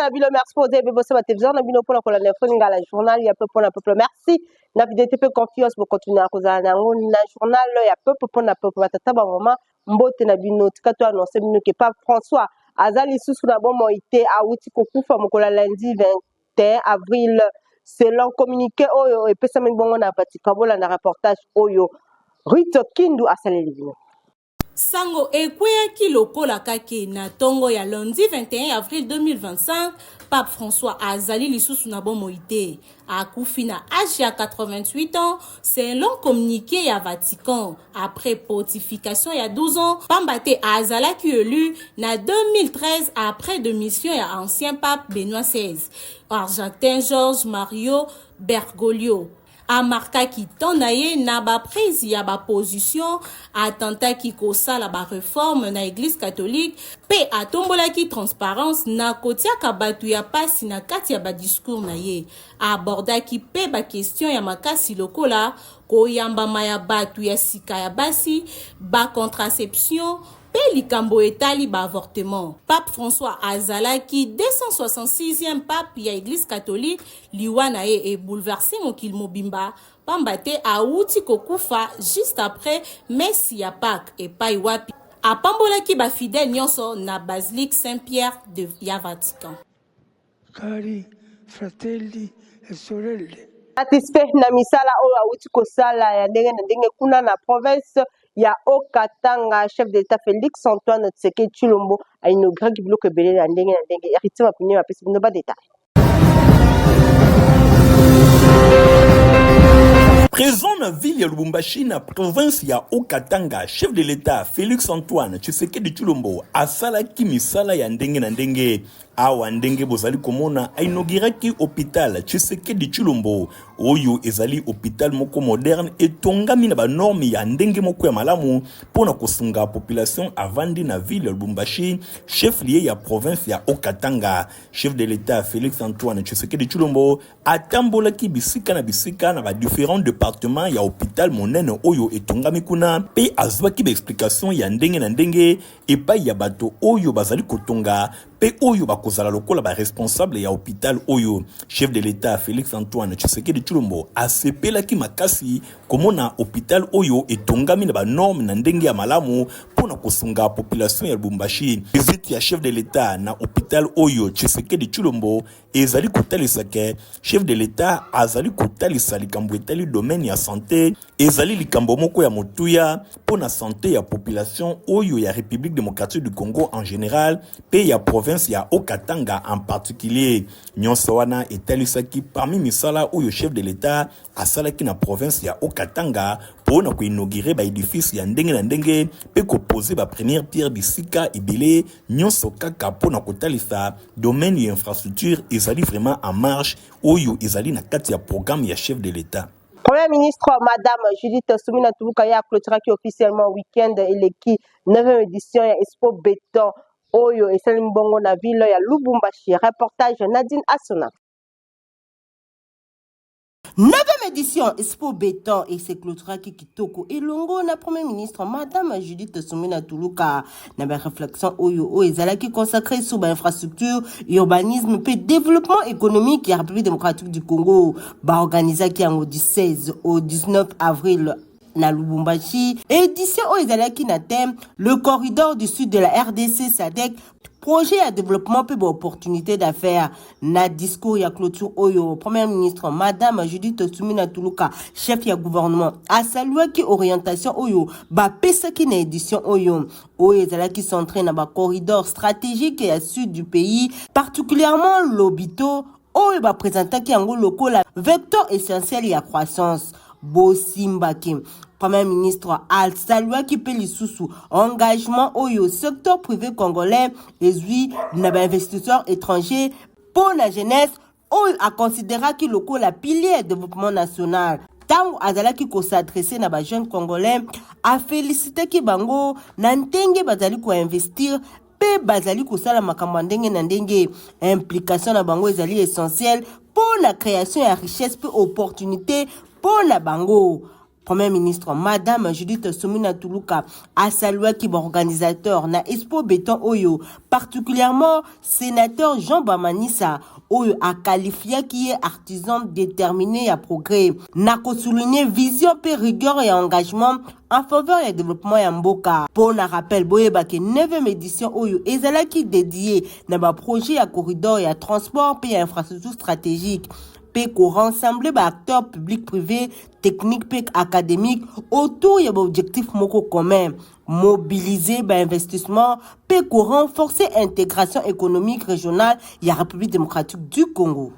na bino, merci mpo oza ebe bosa batelevizeur na bino mpona kolanda info lingala, journal ya peuple mpona peuple. Merci na fidélité mpe confiance bokontinua kozala na yango na journal ya peuple mpona peuple. Batata, bamama, mbote na bino. Tika to annonce bino ke Pape François aza lisusu na bomoi te, awuti kokufa mokolo ya lundi 21 avril, selon communiqué oyo epesami bongo na Vatican. Bolanda reportage oyo Ruth Kindu asaleli bino. Sango ekweyaki lokola kake na ntongo ya lundi 21 avril 2025: Pape François azali lisusu na bomoi te, akufi na âge ya 88 ans, selon communiqué ya Vatican, après pontification ya 12 ans, pamba te azalaki élu na 2013 après démission ya ancien pape Benoît XVI, Argentin George Mario Bergoglio. Amarkaki temps na ye na baprise ya baposition, atentaki kosala bareforme na Église catholique mpe atombolaki transparence na kotiaka bato ya pasi na kati ya badiscours na ye. Abordaki mpe baquestion ya makasi lokola koyambama ya bato ya sika ya basi, bacontraception mpe likambo etali baavortement. Pape François azalaki 266e pape ya Église catholique. Liwa na ye ebouleverse mokili mobimba, pamba te awuti kokufa juste après messe ya Pâques, epai wapi apambolaki bafidèle nyonso na basilique Saint-Pierre de ya Vatican. Cari fratelli e sorelle. Satisfait na misala oyo awuti kosala ya ndenge na ndenge kuna na province ya Haut-Katanga, chef de l'État Félix Antoine Tshisekedi Tshilombo ainauguraki biloko ebele ya ndenge na ndenge. Héritier Mapine apesi bino badétail. Présent na ville ya Lubumbashi, na province ya Haut-Katanga, chef de l'État Félix Antoine Tshisekedi Tshilombo asalaki misala ya ndenge na ndenge. Awa ndenge bozali komona, ainauguraki hôpital Tshisekedi Tshilombo, oyo ezali hôpital moko moderne etongami na banorme ya ndenge moko ya malamu mpo na kosunga population avandi na ville ya Lubumbashi, chef lieu ya province ya Haut-Katanga. Chef de l'État Félix Antoine Tshisekedi Tshilombo atambolaki bisika na bisika na badifférents départements ya hôpital monene oyo etongami kuna mpe azwaki baexplication ya ndenge na ndenge epai ya bato oyo bazali kotonga mpe oyo bakozala lokola baresponsable ya hôpital oyo. Chef de l'État Félix Antoine Tshisekedi Tshilombo asepelaki makasi komona hôpital oyo etongami na banorme na ndenge ya malamu mpo na kosunga population ya Lubumbashi. Visite ya chef de l'État na hôpital oyo Tshisekedi Tshilombo ezali kotalisa ke chef de l'État azali kotalisa likambo etali domaine ya santé ezali likambo moko ya motuya mpo na santé ya population oyo ya République démocratique du Congo en général mpe ya province ya Haut-Katanga en particulier. Nyonso wana etalisaki parmi misala oyo chef de l'État asalaki na province ya Haut-Katanga mpo na koinaugurer baédifice ya ndenge na ndenge mpe koposer bapremière pierre bisika ebele, nyonso kaka mpo na kotalisa domaine ya infrastructure ezali vraiment en marche, oyo ezali na kati ya programme ya chef de l'État. Premier ministre Madame Judith Suminwa Tuluka ye aclôturaki officiellement week-end eleki 9e édition ya Expo Béton oyo esalemi bongo na ville ya Lubumbashi. Reportage Nadine Asona. 9e édition Expo Béton eseclôturaki kitoko elongo na Premier ministre Madame Judith Suminwa Tuluka na baréflexion oyo ezalaki consacré sur bainfrastructure, urbanisme mpe développement économique ya République démocratique du Congo. Baorganizaki yango du 16 au 19 avril na Lubumbashi. Édition oyo ezalaki na thème "Le corridor du sud de la RDC SADC, projet ya développement mpe baopportunité d'affaires". Na discours ya clôture oyo, Premier ministre Madame Judith Suminwa Tuluka, chef ya gouvernement, asaluaki orientation oyo bapesaki na édition oyo ezalaki centré na bacorridor stratégique ya sud du pays, particulièrement Lobito, oyo baprésentaki yango lokola vecteur essentiel ya croissance. Bosimbaki Premier ministre asaluaki mpe lisusu engagement oyo secteur privé congolais ezwi na bainvestisseur étranger mpo na jeunesse, oyo akonsideraki lokola pilier ya développement national. Ntango azalaki kos'adresser na bajeune congolais, afélicitaki bango na ndenge bazali koinvestir mpe bazali kosala makambo ya ndenge na ndenge. Implication na bango ezali essentielle mpo na création ya richesse mpe opportunité mpo na bango. Premier ministre Madame Judith Suminwa Tuluka asaluaki baorganisateur na Expo Beton oyo, particulièrement sénateur Jean Bamanisa oyo akalifiaki ye artisan déterminé ya progrès na kosouligne vision mpe rigueur ya engagement en faveur ya développement ya mboka. Mpo na rappel, boyeba ke 9e édition oyo ezalaki dédié na baprojet ya corridor ya transport mpe ya infrastructure stratégique mpe korassembler baacteur public, privé, technique mpe académique autour ya baobjectif moko commun: mobiliser bainvestissement mpe korenforcer intégration économique régionale ya République démocratique du Congo.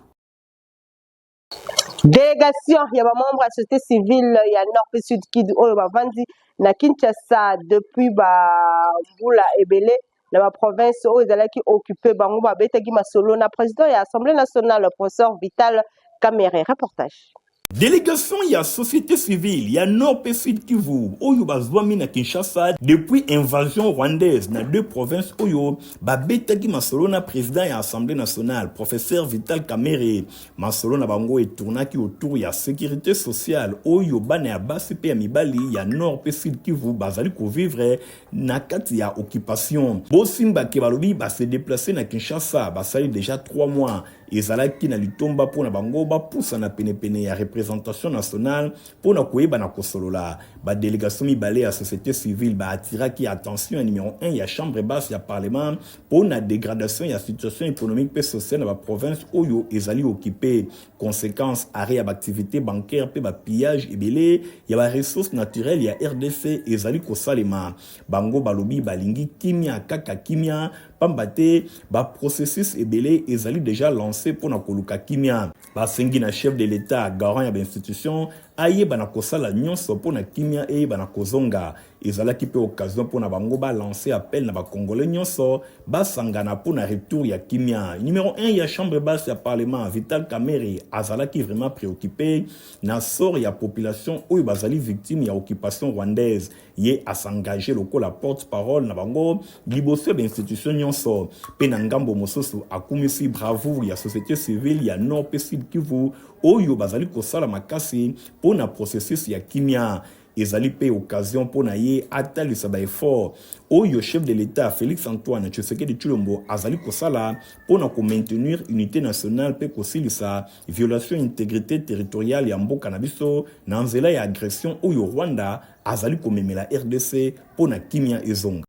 Délégation ya bamembre ya société civile ya Nord mpe Sud Kivu oyo bavandi na Kinshasa depuis bambula ebele na baprovince oyo ezalaki occupé, bango babetaki masolo na président ya Assemblée nationale, professeur Vital Kamerhe. Reportage. Délégation ya société civile ya Nord mpe Sud Kivu oyo bazwami na Kinshasa depuis invasion rwandaise na deux provinces oyo babetaki masolo na président ya Assemblée nationale, professeur Vital Kamerhe. Masolo na bango etournaki autour ya sécurité sociale oyo bana ya basi mpe ya mibali ya Nord mpe Sud Kivu bazali kovivre na kati ya occupation. Bosimbake balobi base déplace na Kinshasa basali déjà 3 mois. Ezalaki na litomba mpona bango bapusana penepene ya représentation nationale mpona koyeba na kosolola. Badélégation mibale ya société civile baatiraki attention ya numéro 1 ya chambre basse ya parlement mpona dégradation ya situation économique mpe sociale na baprovince oyo ezali occupé. Conséquence, arrêt ya baactivité bancaire mpe bapillage ebele ya baressources naturelles ya RDC ezali kosalema. Bango balobi balingi kimia, kaka kimia, pamba te baprocessus ebele ezali déjà lancé mpona koluka kimia. Basengi na chef de l'État, garant ya bainstitution, ayeba na kosala nyonso mpona kimia eyeba na kozonga. Ezalaki mpe occasion mpona bango balance appel na bacongolais nyonso basangana mpona retour ya kimia. Numéro 1 ya chambre basse ya parlement, Vital Kamerhe, azalaki vraiment préoccupé na sort ya population oyo bazali victime ya occupation rwandaise. Ye asengage lokola porte-parole na bango liboso ya bainstitution nyonso. Mpe na ngambo mosusu, akumisi bravoure ya société civile ya Nord mpe Sud Kivu oyo bazali kosala makasi mpo na processus ya kimia. Ezali mpe occasion mpo na ye atalisa baeffort oyo chef de l'État Félix Antoine Tshisekedi Tshilombo azali kosala mpo na komaintenir unité nationale mpe kosilisa violation intégrité territoriale ya mboka na biso na nzela ya agression oyo Rwanda azali komemela RDC, mpo na kimia ezonga.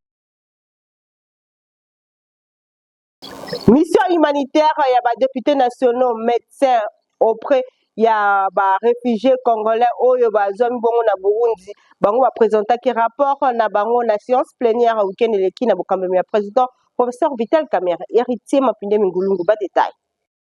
Mission humanitaire ya badéputés nationaux médecins auprès ya baréfugiés congolais oyo bazwami bongo na Burundi, bango baprésentaki rapport na bango na séance plénière week-end eleki na bokambami ya président professeur Vital Kamerhe. Héritier Mapinde Mingulungu, badétail.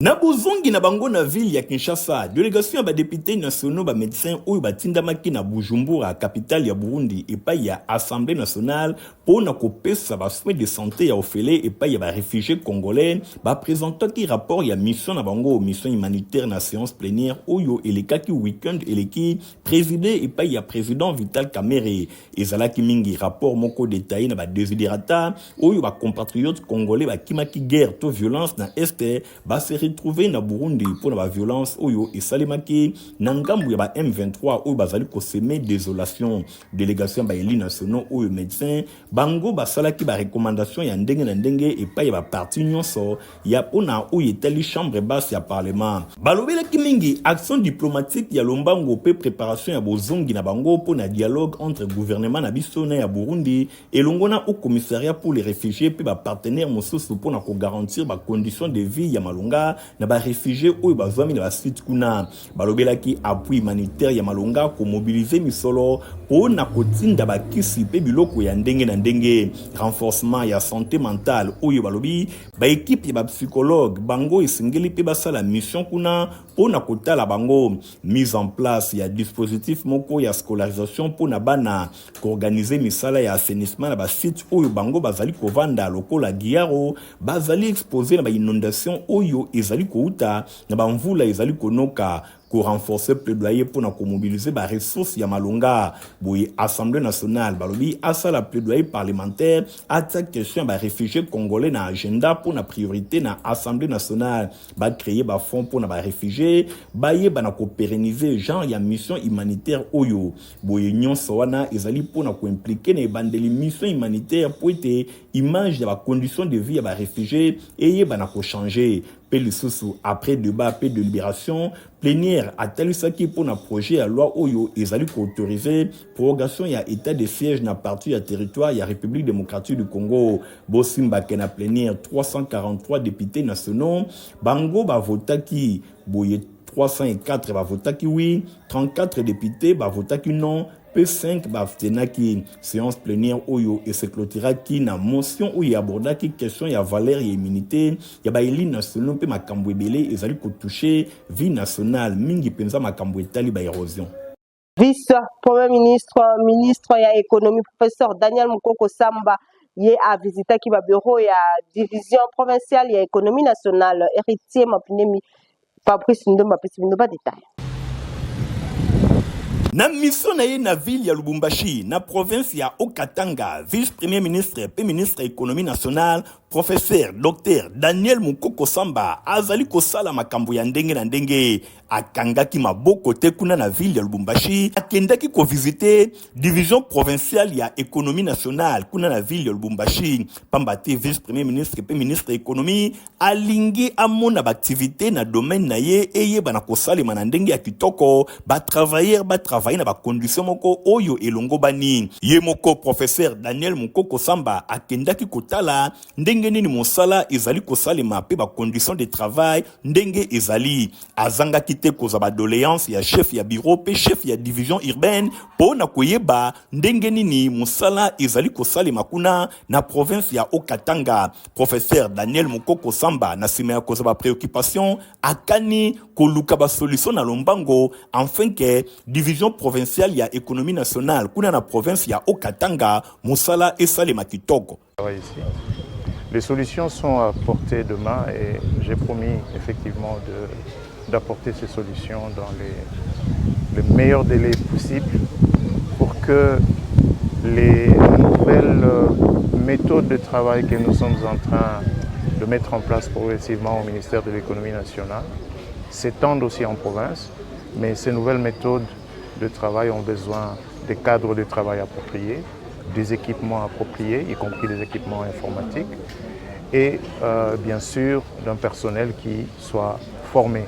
Na bozongi na bango na ville ya Kinshasa, délégation ya badéputés nationaux bamédecin oyo batindamaki na Bujumbura, capitale ya Burundi, epai ya Assemblée nationale mpo na kopesa basoin de santé ya ofele epai ya baréfugiés congolais, baprésentaki rapport ya mission na bango, mission humanitaire, na séance plénière oyo elekaki week-end eleki, présidé epai ya président Vital Kamerhe. Ezalaki mingi rapport moko détaillé na badesiderata oyo bacompatriote congolais bakimaki guerre to violence na Est base retrouve na Burundi mpo na baviolence oyo esalemaki na ngambu ya ba M23 oyo bazali kosemer désolation. Délégation ya baélus nationaux oyo médecin, bango basalaki barecommandation ya ndenge na ndenge epai ya baparti nyonso ya mpona oyo etali chambre basse ya parlement. Balobelaki mingi action diplomatique ya lombango mpe préparation ya bozongi na bango mpo na dialogue entre gouvernement na biso na ya Burundi elongo na Haut Commissariat pour les réfugiés mpe bapartenaire mosusu mpona kogarantir bacondition de vie ya malonga na baréfugiés oyo bazwami na basite kuna. Balobelaki appui humanitaire ya malonga, komobiliser misolo mpo na kotinda bakisi mpe biloko ya ndenge na ndenge, renforcement ya santé mentale oyo balobi baekipe ya bapsychologue bango esengeli mpe basala mission kuna mpo na kotala bango, mise en place ya dispositif moko ya scolarisation mpo na bana, koorganiser misala ya assainissement na basite oyo bango bazali kovanda lokola Giharo, bazali exposé na bainondation oyo ezali kouta na bamvula ezali konoka. Ko renforcer plaidoyer mpo na ko mobiliser ba ressources ya malonga. Boye Assemblee nationale balobi asala plaidoyer parlementaire atia question ya ba refugies congolais na agenda mpo na priorite na Assemblee nationale. Ba creer ba fonds mpo na ba refugies bayeba na ko perenniser genre ya mission humanitaire oyo. Boye nyonso wana ezali mpo na ko impliquer na ebandeli mission humanitaire mpo ete image ya ba conditions de vie ya ba refugies eyeba na ko changer. Mpe lisusu, après debat mpe deliberation, plenière atalisaki mpo na projet ya loi oyo ezali ko autoriser prorogation ya etat de siège na partie ya territoire ya Republique democratique du Congo. Bosimba ke na plenière 343 deputes nationaux bango bavotaki boye 304 bavotaki oui, 34 deputes bavotaki non mpe 5 ba abstenaki. Seance plenière oyo e se cloturaki na motion oyo e abordaki question ya valeur ya immunite ya ba elus nationaux mpe makambo ebele ezali ko toucher vie nationale, mingi mpenza makambo etali ba erosion. Vice Premier ministre, ministre ya Economie, professeur Daniel Mukoko Samba, ye a visitaki ba bureau ya division provinciale ya Economie nationale. Héritier Mapinemi, Fabrice Ndomba apesi bino ba details. Na mission na ye na ville ya Lubumbashi, na province ya Haut-Katanga, vice-premier ministre mpe ministre ya Economie nationale, professeur Docteur Daniel Mukoko Samba azali kosala makambo ya ndenge na ndenge. Akangaki maboko te kuna na ville ya Lubumbashi, akendaki ko visiter division provinciale ya Economie nationale kuna na ville ya Lubumbashi, pamba te vice-premier ministre mpe ministre ya Economie Alingi amona ba activites na domaine na ye eyebana kosalema na ndenge ya kitoko, ba travailleurs ba travailler na ba conditions moko oyo elongobani. Ye moko Professeur Daniel Mukoko Samba akendaki kotala ndenge nini mosala ezali kosalema mpe ba conditions de travail ndenge ezali. Azangaki te kozwa ba doleances ya chef ya bureau mpe chef ya division urbaine mpo na koyeba ndenge nini mosala ezali kosalema kuna na province ya Haut-Katanga. Professeur Daniel Mukoko Samba na sima ya kozwa ba preoccupations akani koluka ba solutions na lombango afin que division provinciale ya economie nationale kuna na province ya Haut-Katanga mosala esalema kitoko. Ici. Les solutions sont à portée de main et j'ai promis effectivement d'apporter ces solutions dans les, les meilleurs délais possibles pour que les nouvelles euh, méthodes de travail que nous sommes en train de mettre en place progressivement au ministère de l'économie nationale s'étendent aussi en province, mais ces nouvelles méthodes de travail ont besoin des cadres de travail appropriés, des équipements appropriés, y compris des équipements informatiques, et euh, bien sûr d'un personnel qui soit formé.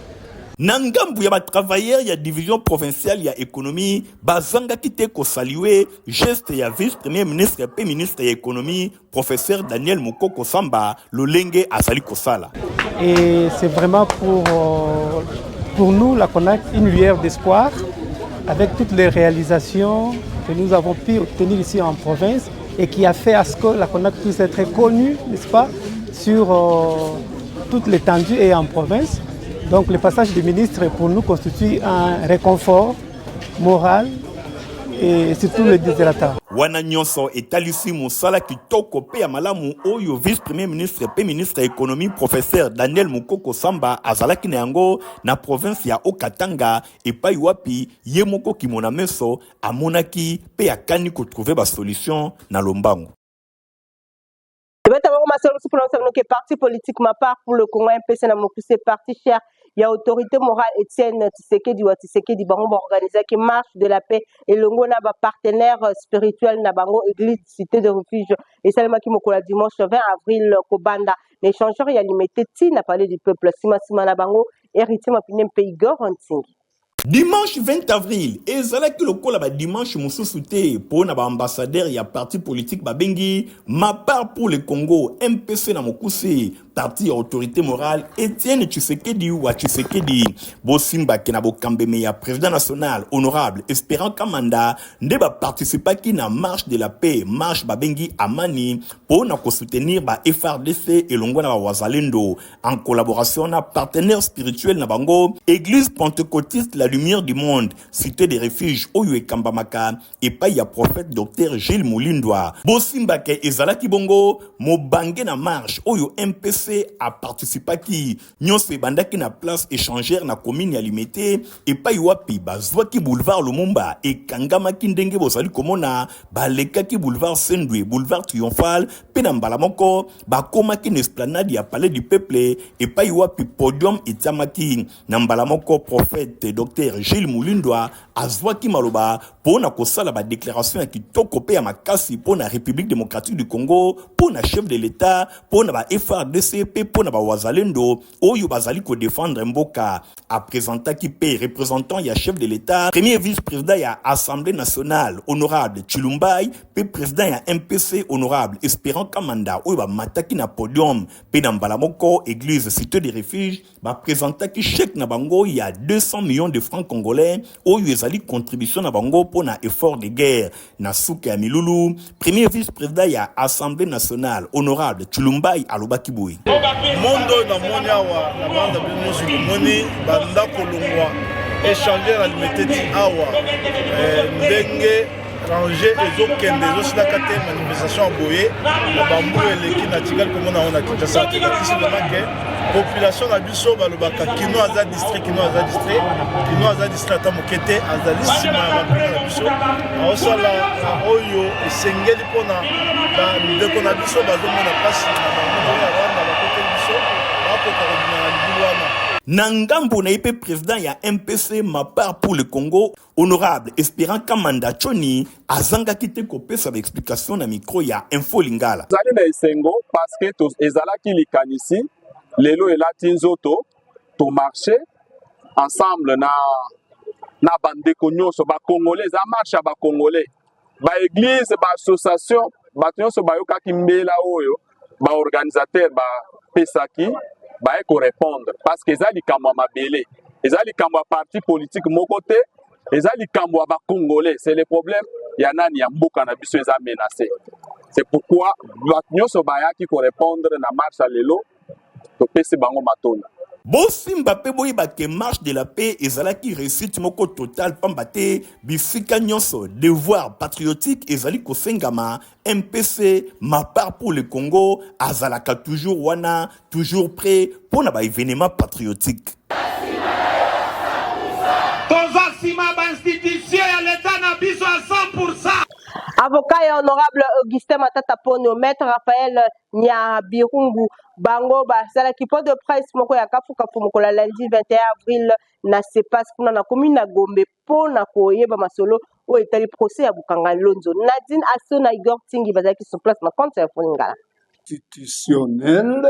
Na ngambo ya ba travailleurs ya division provinciale ya economie bazangaki te ko saluer geste ya vice-premier ministre mpe ministre ya economie professeur Daniel Mukoko Samba lolenge azali kosala. Et c'est vraiment pour, euh, pour nous, la CONAC, une lueur d'espoir avec toutes les réalisations que nous avons pu obtenir ici en province et qui a fait à ce que la CONAC puisse être connue, n'est-ce pas, sur euh, toute l'étendue et en province. Donc le passage du ministre pour nous constitue un réconfort moral et surtout le desiderata. Wana nyonso etalisi mosala kitoko mpe ya malamu oyo vice-premier ministre mpe ministre ya economie professeur Daniel Mukoko Samba azalaki na yango na province ya Haut-Katanga epai wapi ye moko kimona meso amonaki mpe akani ko trouver ba solutions na lombango. Tobeta bango masolo mosusu mpona kosala noke parti politique Mapar pour le Congo MPC na mokuse parti cher ya autorité morale Etienne Tshisekedi wa Tshisekedi bango baorganisaki marche de la paix elongo na ba partenaires spirituels na bango église cité de refuge esalemaki mokolo ya dimanche 20 avril kobanda na échangeur ya Limete ti na palais du peuple nsima nsima na bango Héritier Mapine mpe Igor Ntingi. Dimanche 20 avril ezalaki lokola ba dimanche mosusu te mpo na ba ambassadeurs ya parti politique babengi Mapar pour le Congo, MPC na mokuse, parti ya autorite morale Etienne Tshisekedi wa Tshisekedi. Bosimbake na bokambeme ya president national honorable Esperant Kamanda nde ba participaki na marche de la paix, marche babengi Amani mpo na ko soutenir ba FARDC elongo na ba Wazalendo. en collaboration na partenaire spirituel na bango Eglise Pentecôtiste La Lumière du Monde, cité de refuge oyo ekambamaka epai ya prophète Dr Gilles Mulindwa. Bosimbake ezalaki bongo mobange na marche oyo MPC MPC aparticipaki. Nyonso ebandaki na place Echangeur na commune ya Limete, epai wapi bazwaki boulevard Lumumba ekangamaki ndenge bozali komona, balekaki boulevard Sendwe, boulevard Triomphal mpe na mbala moko bakomaki na esplanade ya Palais du Peuple epai wapi podium etiamaki. Na mbala moko prophète Docteur Jules Mulindwa azwaki maloba mpo na kosala ba declaration ya kitoko mpe ya makasi mpo na Republique democratique du Congo, mpo na chef de l'Etat, mpo na ba FARDC mpe mpo na ba wazalendo oyo bazali ko defendre mboka. Apresentaki mpe representant ya chef de l'Etat, premier vice-president ya Assemblee nationale honorable Tshilumbayi mpe president ya MPC honorable Esperant Kamanda oyo bamataki na podium mpe na mbala moko eglise Cite de Refuge ba presentaki chèque na bango ya 200 millions de francs congolais oyo ezali contribution na bango mpo na effort de guerre. Na suka ya milulu, premier vice-président ya Assemblée nationale honorable Tshilumbayi alobaki boye. Monde oyo namoni awa na banda bino nyonso bomoni banda kolongwa échangeur ya Limete ti awa eh, ndenge range ezokende ezosilaka te manifestation ya boye na bambula eleki na tikali komona yango na Kinshasa te elakisi vraiment ke population na biso balobaka kino aza distrait kino aza distrait kino aza distrait ata moke te azali nsima ya bapina na biso aosala oyo esengeli mpona bandeko na biso bazomona mpasi na bango ya rwanda bakoteli biso bakoka kobima na libulu wana. Na ngambo na ye mpe president ya MPC Mapar pour le Congo Honorable Esperant Kamanda Tshoni azangaki te kopesa ba explications na micro ya Info Lingala. Tozali na esengo parce que ezalaki likanisi, lelo elati nzoto, to marcher ensemble na na bandeko nyonso ba congolais, eza marche ya ba congolais, ba eglise, ba association, bato nyonso bayokaki mbela oyo ba organisateurs bapesaki baye ko répondre parce que eza likambo ya mabele, eza likambo ya parti politique moko te, eza likambo ya ba congolais, c'est le problème ya nani ya mboka na biso eza menacé. C'est pourquoi bato nyonso bayaki ko répondre na marche ya lelo, topesi bango matondo. Bosimba pe boyeba ke marche de la paix ezalaki reussite moko totale pamba te bisika nyonso devoir patriotique ezali kosengama MPC ma part pour le Congo azalaka toujours wana toujours près pona ba evenements patriotiques. Toza sima ba institution ya l'etat na biso à 100%. Avocat ya honorable Augustin Matata Ponyo, maître Raphaël Nyabirungu, bango basalaki point de presse moko ya kafukafu mokolo ya lundi 21 avril na Sepas kuna na commune na Gombe mpo na koyeba masolo oyo etali procès ya Bukanga Lonzo. Nadine Asso na Igor Tingi bazalaki sur place na compte ya Foningala. Institutionnel.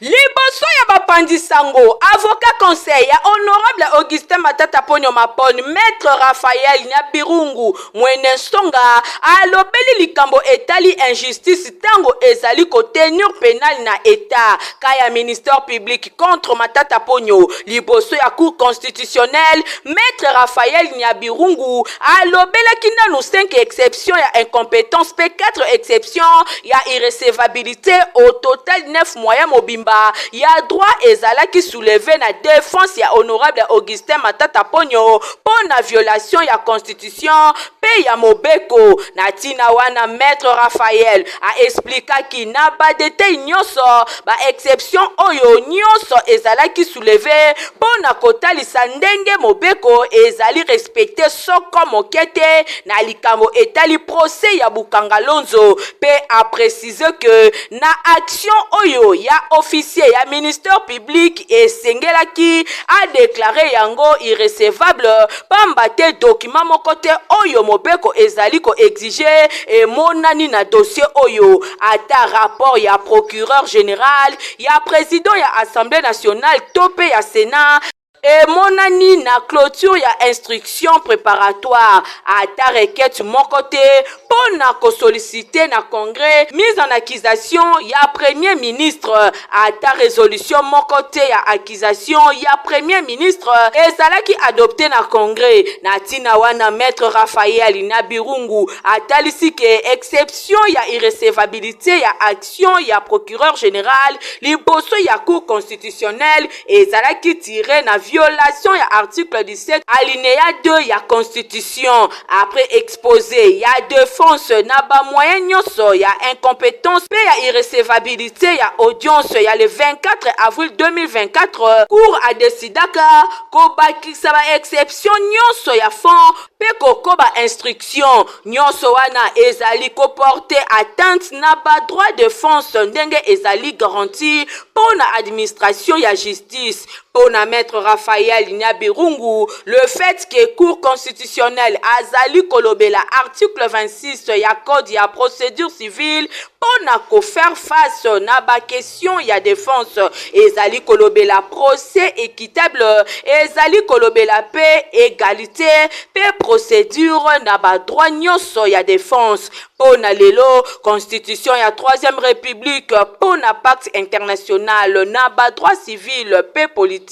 Liboso ya bapanzi sango, avocat conseil ya honorable Augustin Matata Ponyo Mapon, maitre Raphaël Nyabirungu Mwene Nsonga alobeli likambo etali injustice tango ezali ko tenir penal na etat cas ya ministère public contre Matata Ponyo liboso ya cour constitutionnelle. Maitre Raphaël Nyabirungu alobelaki nanu 5 exceptions ya incompetence mpe 4 exceptions ya irrecevabilite, au total 9 moyens mobimba ya droit ezalaki soulever na defense ya honorable Augustin Matata Ponyo mpo na violation ya constitution mpe ya mobeko. Na ntina wana, Maitre Raphaël a explikaki na ba details nionso ba exceptions oyo nionso ezalaki soulever mpo na kotalisa ndenge mobeko ezali respecter soko moke te na likambo etali procès ya Bukanga Lonzo mpe a preciser que na action oyo ya officier ya ministère public esengelaki a declarer yango irrecevable pamba te document moko te oyo mobeko ezali ko exiger emonani na dossier oyo, ata rapport ya procureur general, ya president ya Assemblee nationale to mpe ya Senat. Emonani na cloture ya instruction preparatoire ata requete moko te mpo na ko solliciter na Congrès mise en accusation ya Premier ministre. Ata resolution moko te ya accusation ya Premier ministre ezalaki adopter na Congrès. Na ntina wana, Maitre Raphaël Nyabirungu atalisi que exception ya irrecevabilite ya action ya procureur general liboso ya Cour constitutionnelle ezalaki tire na violation ya article 17 alinéa 2 ya Constitution. Après expose ya defense. defense na ba moyens nyonso ya incompetence mpe ya irrecevabilite ya audience ya le 24 avril 2024, Cour adecidaka kobakisa ba exceptions nyonso ya fond mpe kokoba instruction. Nyonso wana ezali ko porter atteinte na ba droits defense ndenge ezali garanti mpo na administration ya justice. Mpo na Maitre Raphaël Nyabirungu, le fait que Cour constitutionnelle azali kolobela article 26 ya Code ya procedure civile mpo na ko faire face na ba questions ya defense ezali kolobela procès equitable, ezali kolobela mpe egalite mpe procedure na ba droits nyonso ya defense. Mpo na lelo, Constitution ya Troisième Republique mpo na Pacte international na ba droits civils mpe politiques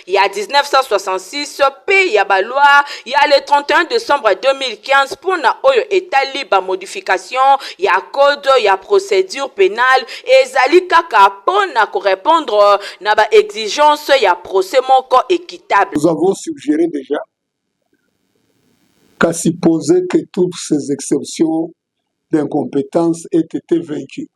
ya 1966 mpe ya ba lois ya le 31 decembre 2015 mpo na oyo etali ba modifications ya Code ya procedure penale ezali kaka mpo na ko repondre na ba exigences ya procès moko equitable. Nous avons suggéré déjà qu'à supposer que toutes ces exceptions d'incompétence aient été vaincues.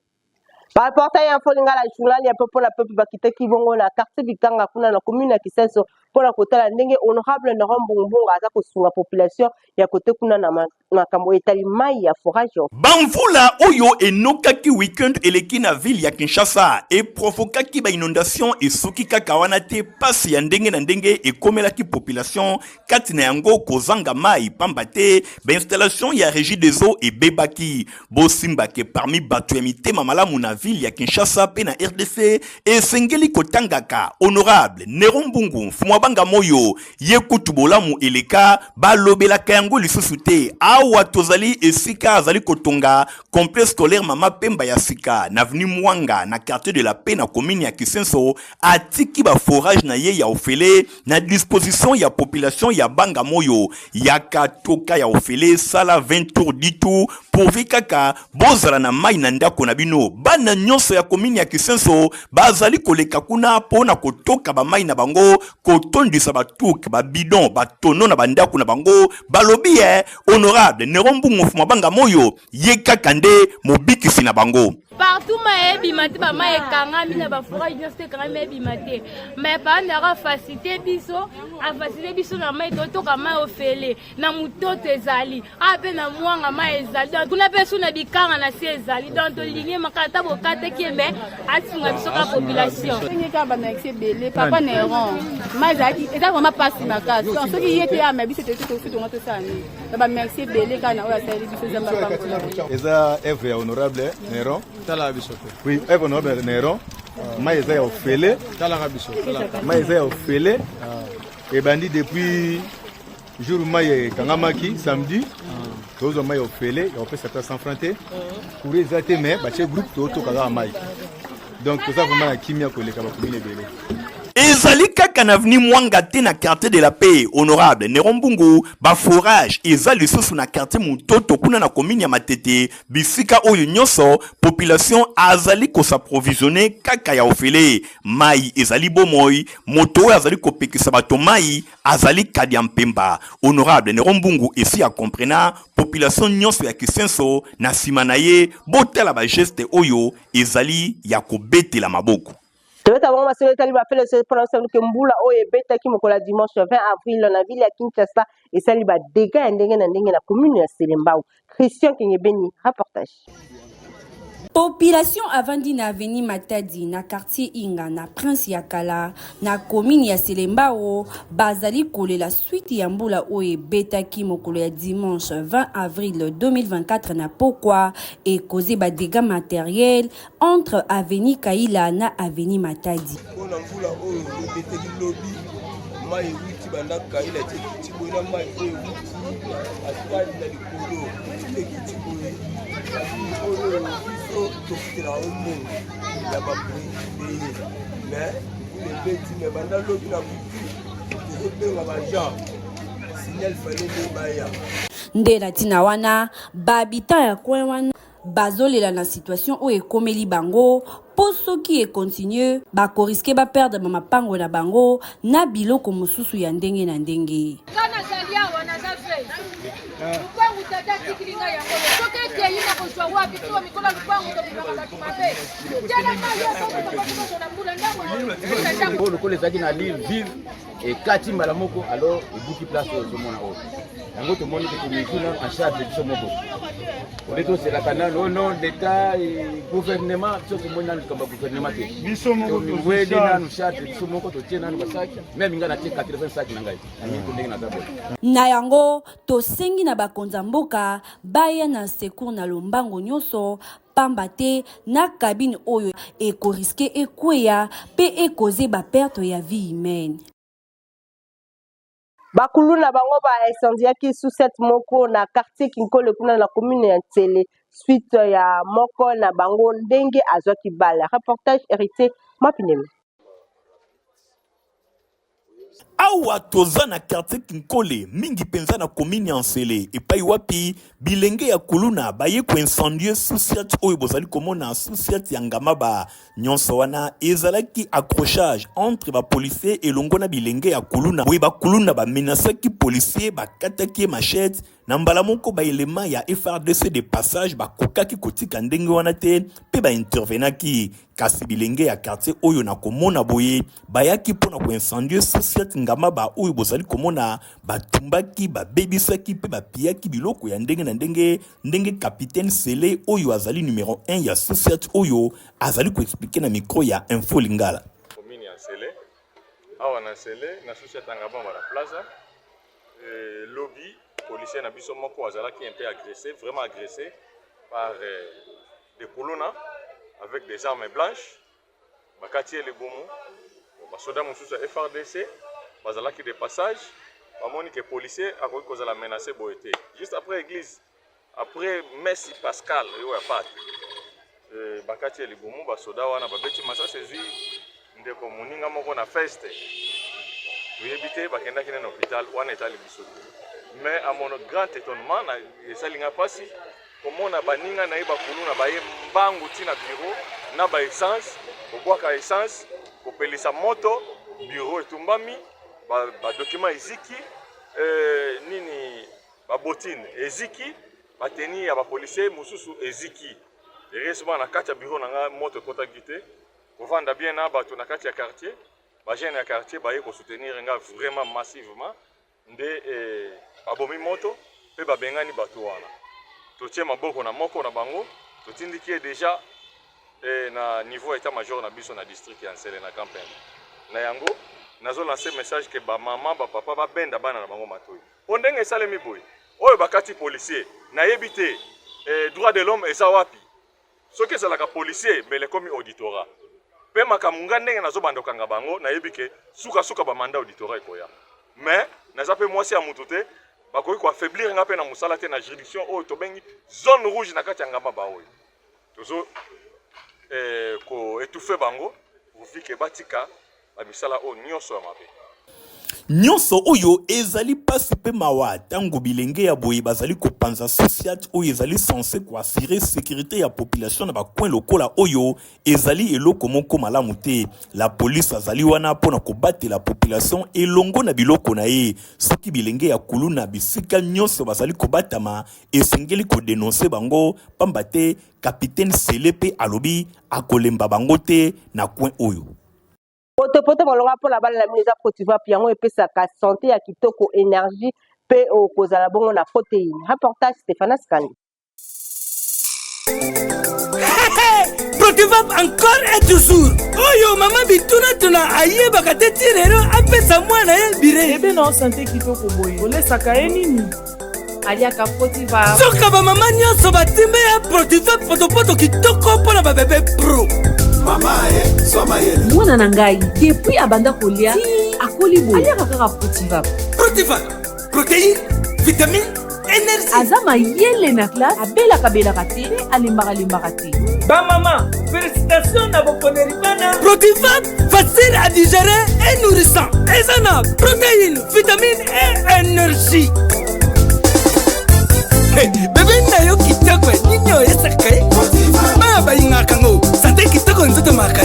Ba reporter ya Info Lingala journal ya peuple na peuple bakitaki bongo na quartier Bikanga kuna na commune ya Kisenso mpona kotala ndenge honorable Laurent Mbungumbungu aza kosunga population ya kote kuna na makambo etali mai ya forage. Bamvula oyo enokaki week-end eleki na ville ya Kinshasa eprovokaki ba inondation esuki kaka wana te, pasi ya ndenge na ndenge ekomelaki population, kati na yango kozanga mai pamba te ba installation ya Regie des eaux ebebaki. Bosimba ke parmi bato ya mitema malamu na ville ya Kinshasa pe na RDC esengeli kotangaka honorable Nero Mbungu Mfumu Banga Moyo. Ye kutu bolamu eleka, balobelaka yango lisusu te. Awa tozali esika azali kotonga complexe scolaire Mama Pemba ya sika na avenue Mwanga na quartier de la Paix na commune ya Kisenso. Atiki ba forage na ye ya ofele na disposition ya population ya Banga Moyo. Yaka toka ya ofele, sala 20 tours 10 tours pourvu kaka bozala na mai na ndako na bino. Bana nyonso ya commune ya Kisenso bazali koleka kuna mpo na kotoka ba mai na bango, kotondisa ba touk, ba bidon, ba tonneau na bandako na bango. Balobi ye honorable Nero Mbungu Mfuma Banga Moyo ye kaka nde mobikisi na bango. Partout mai ebima te, bamai ekangami na baforage nyonso te ekangami, mai ebima te. Mais paa afacilite biso, afacilite biso na mai, totoka mai ofele na mototo ezali awa mpe na mwanga mai ezali, donc kuna mpe su na bikanga na se ezali, donc tolingi makala ata bokataki ye me asunga biso ka population. Ndenge kaka bamerci ebele papa Neron, mai ezalaki eza vraiment mpasi makasi, donc soki ye te ama biso toki tonga tosala nini? Na bamerci ebele kaka na oyo asaleli biso, Nzambe apambola. Eza œuvre ya honorable Neron. Tala biso pe. Oui, œuvre honorable Neron. Mai eza ya ofele. Talaka biso. Mai eza ya ofele. Ebandi depuis jour mai ekangamaki samedi, tozwa mai ya ofele ya kopesa ata 100 franc te. Courant eza te, mais batie groupe, totoka kaka mai, donc toza vraiment na kimia koleka bakomine ebele. Ezali kaka na avenue Mwanga te na quartier de la Paix, honorable Nero Mbungu, ba forage eza lisusu na quartier Mutoto kuna na commune ya Matete, bisika oyo nyonso population azali kosapprovisionner kaka ya ofele. Mai ezali bomoi, moto oyo azali kopekisa bato mai azali kadia mpemba. Honorable Nero Mbungu esi akomprena population nyonso ya Kisenso na nsima na ye. Botala ba geste oyo ezali ya kobetela maboko. Tobeta bango masolo etali bafele mpona kosaluke mbula oyo ebetaki mokolo ya dimanche 20 avril na ville ya Kinshasa esali ba dégâts ya ndenge na ndenge na commune ya Selembao. Christian Kengebeni, reportage. Population avandi na avenue Matadi na quartier Inga na Prince ya Kala na commune ya Selembao bazali kolela suite ya mbula oyo ebetaki mokolo ya dimanche 20 avril 2024 na pokwa ekoze ba dégâts matériels entre avenue Kaila na avenue Matadi. Mpona mvula oyo ebetaki lobi, mai ewuti banda Kaila ti ekiti boye, na mai oyo ewuti Matadi na likolo ekiti boye, oyo biso tofutela yango mbongo ya bapreye, mais mvula ebeti me banda lobi na butu tozobenga baagent signal fale nde baya. Nde na ntina wana ba habitants ya coin wana. Bazolela na situation oyo ekomeli bango mpo soki e continuer bako risquer ba perdre ba mapango na bango na biloko mosusu ya ndenge na ndenge. Nga nazali awa naza veuve lupangu tata atikili ngai yango yo soki ekei nakozwa wapi biso bamikolo ya lupangu tobimaka bato mabe tala mai oyo na mbula ndako oyo lokola ezalaki na lire vive ekati mbala moko alors ebuki place oyo ozomona oyo yango tomoni ke tomeki nano en charge biso moko ole tozelaka nano oh non l'état gouvernement biso tomoni nano likambo ya gouvernement te tomiweli nano charge biso moko totie nano basaki meme ngai natie 80 saki na ngai na minito ndenge naza boye. Na yango tosengi na bakonzi ya mboka baya na secours na lombango nyonso pamba te na cabine oyo eko risquer ekweya pe e causer ba pertes ya vie humaine. Ba kuluna bango ba incendiaki sous-ciat moko na quartier Kinkole kuna na commune ya Nsele suite ya moko na bango ndenge azwaki balle. Reportage Heritier Mapinemi. Awa toza na quartier Kinkole, mingi penza na commune ya Nsele, epai wapi bilenge ya kuluna baye ko incendier sous-ciat oyo bozali komona, sous-ciat ya Ngamaba. Nyonso wana ezalaki accrochage entre ba policiers elongo na bilenge ya kuluna. Boye ba kuluna ba menacaki policier, bakataki ye machette. Na mbala moko ba elements ya FARDC de passage bakokaki kotika ndenge wana te mpe ba intervenaki. Kasi bilenge ya quartier oyo na komona boye bayaki mpo na ko incendier sous-ciat Ngamaba oyo bozali komona, batumbaki, babebisaki mpe bapillaki biloko ya ndenge na ndenge, ndenge capitaine Sele oyo azali numero 1 ya sous-ciat oyo azali ko expliquer na micro ya Info Lingala. Commune ya Nsele, awa na Nsele na sous-ciat ya Ngabamba na Plaza. Euh, lobi policier na biso moko azalaki un peu agressé, vraiment agressé par euh, des kuluna avec des armes blanches. Bakati ye libumu. Basoda mosusu ya FRDC bazalaki de passage, bamoni ke policier akoki kozala menacé boye te. Juste après église, après messe pascale oyo ya Pâques, euh, bakati ye libumu, basoda wana babeti masasi ezwi ndeko moninga moko na feste, toyebi te bakendaki nene hôpital wana etali biso te. Mais à mon grand étonnement, esali nga mpasi komona baninga na ye bakuluna baye mbangu ti na bureau na ba essence, kobwaka essence, kopelisa moto, bureau etumbami, ba, ba document eziki, euh, nini ba bottine eziki, ba tenue ya ba policier mosusu eziki. Heureusement na kati ya bureau na nga moto ekotaki te. Kovanda bien na bato na kati ya quartier, ba jeunes ya quartier baye ko soutenir nga vraiment massivement nde eh, babomi moto mpe babengani bato wana. Totie maboko na moko na bango, totindiki ye deja eh, na niveau ya etat major na biso na district ya Nsele na Campagne. Na yango nazo lancer message ke ba mama ba papa babenda bana na bango matoyi mpo ndenge esalemi boye oyo bakati policier nayebi te eh, droit de l'homme eza wapi? Soki ezalaka policier mbele ekomi auditorat. Pe makambo nga ndenge nazo banda kokanga bango nayebi ke suka suka ba mandat auditorat ekoya. Mais naza pe mwasi ya mutu te bakoki ko affaiblir nga pe na musala te na juridiction oyo tobengi zone rouge na kati ya ngamba ba oyo. Tozo eh, ko étouffer bango pourvu que batika ba misala oyo nionso ya mabe. Nyonso oyo ezali pasi pe mawa tango bilenge ya boye bazali kopanza sous-ciat oyo ezali cense ko assurer securite ya population na ba coins lokola oyo ezali eloko moko malamu te. La police azali wana pona kobatela population elongo na biloko na ye. Soki bilenge ya kuluna bisika nyonso bazali kobatama esengeli ko denoncer bango pamba te Capitaine Sele pe alobi akolemba bango te na coin oyo. Potopoto malonga mpo na bana na bino eza Protivap, yango epesaka sante ya kitoko, energie mpe okozala bongo na proteine. Reportage Stephanas Kandi. Protivap encore et toujours. Oyo mama bituna tuna ayebaka te ti lelo apesa mwana ye bire. Bebe na sante kitoko boye. Olesaka ye nini? aliaka protiva soka bamama nyonso batimbe ya protiva potopoto kitoko mpo na babebe pro mama e zwa mayele mwana na ngai depuis abanda kolia ti akoli boye aliaka kaka protiva protiva protéine vitamine énergie aza mayele na classe abelaka belaka te mpe alembaka lembaka te bamama félicitation na boponeli bana protiva facile à digérer et nourrissant eza na protéine vitamine et énergie. Hey, bebe na yo kitoko nini oyesaka ye?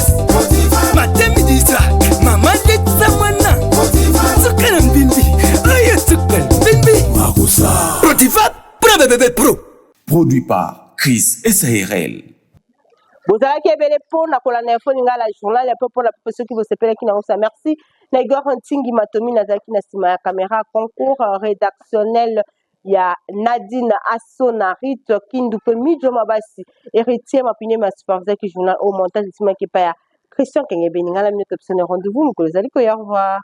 tendresse matin midi soir mama letisa mwana suka na mbimbi oyo suka na mbimbi Protiva pro bebebe pro. Produit par Chris SARL. Bozalaki ebele mpo na kolanda info lingala journal ya mpo na mpe soki bosepelaki na yango merci na Igor Ntingi Matomi nazalaki na nsima ya camera concours rédactionnel ya Nadine Asona Rite Kindu mpe Mijo Mabasi héritier Mapine ma supervisaki journal au montage esimaki epai ya Christian Kengebeni. Ngai na bino topesani rendez-vous mokolo ezali koya. Au revoir.